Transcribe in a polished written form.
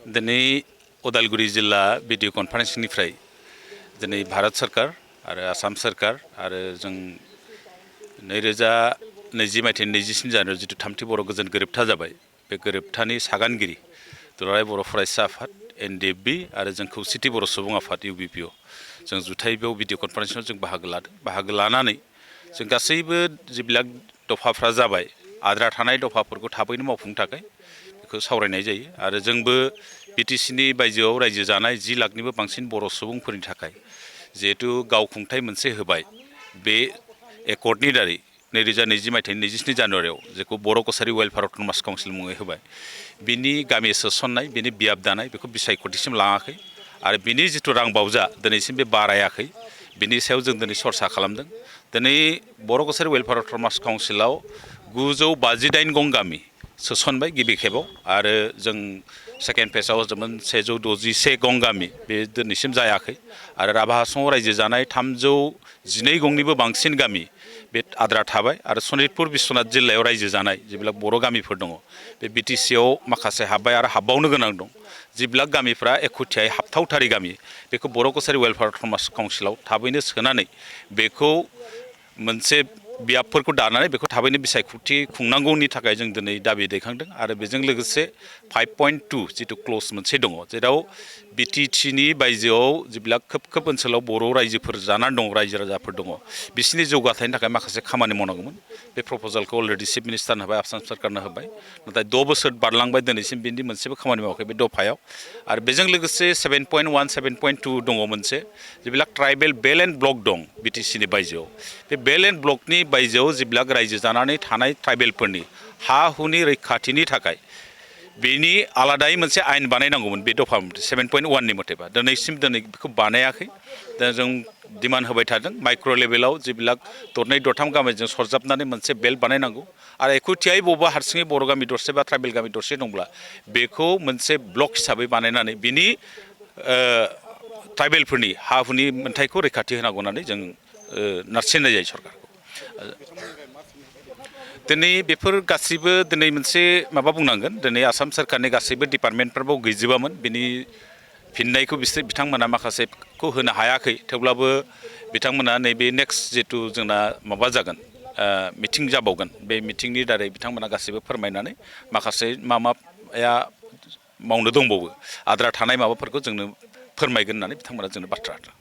दिनै उदालगुरि जिल्ला भिडिअ कनफारेन्सनिफ्राय दिनै भारत सरकार आरो आसाम सरकार आरो जों 2020 मायथाइनि 27 जानुवारियाव जिथु थामथि बर' गोजोन गोरोबथा जाबाय बे गोरोबथानि सागानगिरि दुलाराय बर' फरायसा आफाद NDFB आरो जों खौसेथि बर' सुबुं आफाद UBPO जों जुथाइ बेयाव भिडिअ कनफारेन्सआव जों बाहागो लानानै जों गासैबो जिबिलाक दफाफ्रा जाबाय आद्रा थानाय दफाफोरखौ थाबैनो मावफुंनो थाखाय बेखौ सावरायनाय जायो आरो जोंबो BTCनि बायजोआव रायजो जानाय 10 लाखनिबो बांसिन बर' सुबुंफोरनि थाखाय जिहेतु गावखुंथाय मोनसे होबाय बे एकर्डनि दारै 2020 मायथाइनि 27 जानुवारियाव जेखौ बर' कसारि वेलफेयार अट'नमास काउन्सिल मुङै होबाय बिनि गामि सोसननाय बिनि बियाब दानाय बेखौ बिसायख'थिसिम लाङाखै आरो बिनि जिथु रां बावजा दिनैसिम बे बारायाखै बिनि सायाव जों दिनै सरसा खालामदों दिनै बर' कसारि वेलफेयार अट'नमास काउन्सिलाव 958 गं गामि सोसनबाय गिबि खेबाव आरो जों सेकेन्ड फेजआव होदोंमोन 161 गं गामि बे दिनैसिम जायाखै आरो राभा हासङाव रायजो जानाय 312 गंनिबो बांसिन गामि बे आद्रा थाबाय आरो सनितपुर बिश्वनाथ जिल्लायाव रायजो जानाय जिबिलाक बर' गामिफोर दङ बे BTCआव माखासे हाबबाय आरो हाबबावनो गोनां दं जिबिलाक गामिफ्रा एखुथियायै हाबथावथारि गामि बेखौ बर' कसारि वेलफेयार अट'नमास काउन्सिलाव थाबैनो सोनानै बेखौ मोनसे बियाबफोरखौ दानानै बेखौ थाबैनो बिसायख'थि खुंनांगौनि थाखाय जों दिनै दाबि दैखांदों आरो बेजों लोगोसे 5.2 जिथु क्ल'ज मोनसे दङ जेराव BTCनि बायजोआव जिबिलाक खोब ओनसोलाव बर' रायजोफोर जानानै दङ रायजो राजाफोर दङ बिसोरनि जौगाथायनि थाखाय माखासे खामानि मावनांगौमोन बे प्रप'जालखौ अलरेडि चिफ मिनिस्टारनो होबाय आसाम सरकारनो होबाय नाथाय 6 बोसोर बारलांबाय दिनैसिम बिनि मोनसेबो खामानि मावाखै बे दफायाव आरो बेजों लोगोसे 7.1 7.2 दङ मोनसे जिबिलाक ट्राइबेल बेल एन्ड ब्लक दं BTCनि बायजोआव बे बेल एन्ड ब्लकनि बायजोआव जिबिलाक रायजो जानानै थानाय ट्राइबेलफोरनि हा हुनि रैखाथिनि थाखाय बेनि आलादायै मोनसे आयेन बानायनांगौमोन बे दफा 7.1 नि मथेबा दिनैसिम बेखौ बानायाखै दा जों डिमान्ड होबाय थादों माइक्र' लेभेलाव जिबिलाक दरनै दरथाम गामिजों सरजाबनानै मोनसे बेल्ट बानायनांगौ आरो एखुथियायै बबेबा हारसिङै बर' गामि दरसे बा ट्राइबेल गामि दरसे दंब्ला बेखौ मोनसे ब्लक हिसाबै बानायनानै बिनि ट्राइबेलफोरनि हा हुनि मोन्थायखौ रैखाथि होनांगौ होननानै जों नारसिननाय जायो सरकारखौ दिनै बेफोर गासैबो दिनै मोनसे माबा बुंनांगोन दिनै आसाम सरकारनि गासैबो डिपार्टमेन्टफोराव गैजोबामोन बिनि फिननायखौ बिथांमोना माखासेखौ होनो हायाखै थेवब्लाबो बिथांमोना नैबे नेक्स्ट जिथु जोंना माबा जागोन मिटिं जाबावगोन बे मिटिंनि दारै बिथांमोना गासैबो फोरमायनानै माखासे माबाया मावनो दंबावो आद्रा थानाय माबाफोरखौ जोंनो फोरमायगोन होननानै बिथांमोना जोंनो बाथ्रा होदों